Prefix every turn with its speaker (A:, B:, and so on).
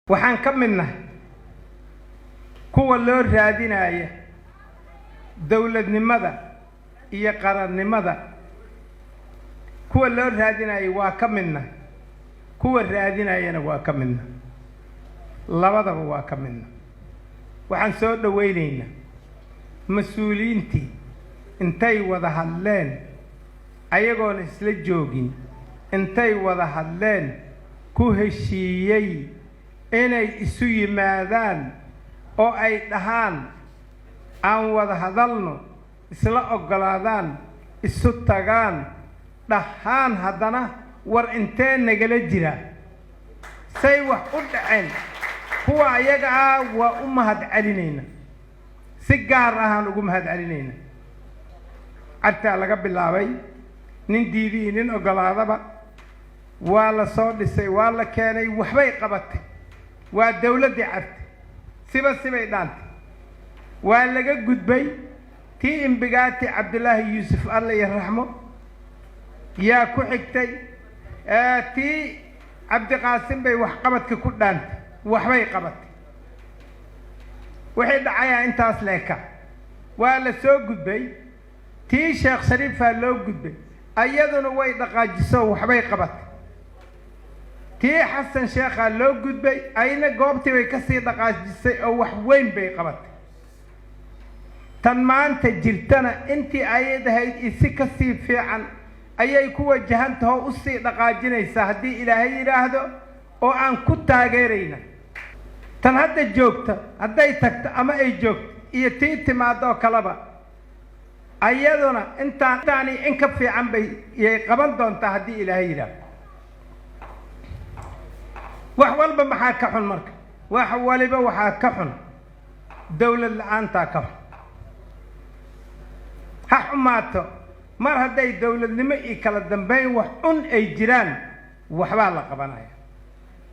A: Waxaan ka mid nahay kuwa loo raadinaya dowladnimada iyo qarannimada. Kuwa loo raadinaya waa ka midnahay, kuwa raadinayana waa ka midna, labadaba waa ka midna. Waxaan soo dhowaynaynaa mas-uuliyiintii intay wada hadleen, ayagoona isla joogin, intay wada hadleen ku heshiiyey inay isu yimaadaan oo ay dhahaan aan wada hadalno, isla oggolaadaan, isu tagaan, dhahaan haddana war intee nagala jira, say wax u dhaceen. Kuwa ayaga ah waa u mahad celinayna, si gaar ahaan ugu mahad celinayna. Cartaa laga bilaabay, nin diidi iyo nin oggolaadaba waa la soo dhisay, waa la keenay, waxbay qabatay. Waa dawladdii Carte, siba sibay dhaantay. Waa laga gudbay tii Imbigaati, Cabdilaahi Yuusuf, Alla iyo raxmo, yaa ku xigtay. Tii Cabdiqaasim bay waxqabadka ku dhaantay, waxbay qabatay. Wixii dhacayaa intaas leeka. Waa la soo gudbay, tii Sheekh Shariifaa loo gudbay, ayaduna way dhaqaajiso, waxbay qabatay. Tii Xasan Sheekhaa loo gudbay, ayna goobtii bay kasii dhaqaajisay oo wax weyn bay qabatay. Tan maanta jirtana intii ayad ahayd isi kasii fiican ayay ku wajahan tahoo usii dhaqaajinaysaa, haddii Ilaahay yidhaahdo, oo aan ku taageerayna. Tan hadda joogta hadday tagto ama ay joogto iyo tii timaado oo kaleba, ayaduna intaan intaani in ka fiican bay yay qaban doontaa, haddii Ilaahay yidhaahdo. Wax walba maxaa ka xun marka? Wax waliba waxaa ka xun dawlad la-aantaa ka xun. Ha xumaato, mar hadday dawladnimo iyo kala dambeyn wax un ay jiraan, waxbaa la qabanaya.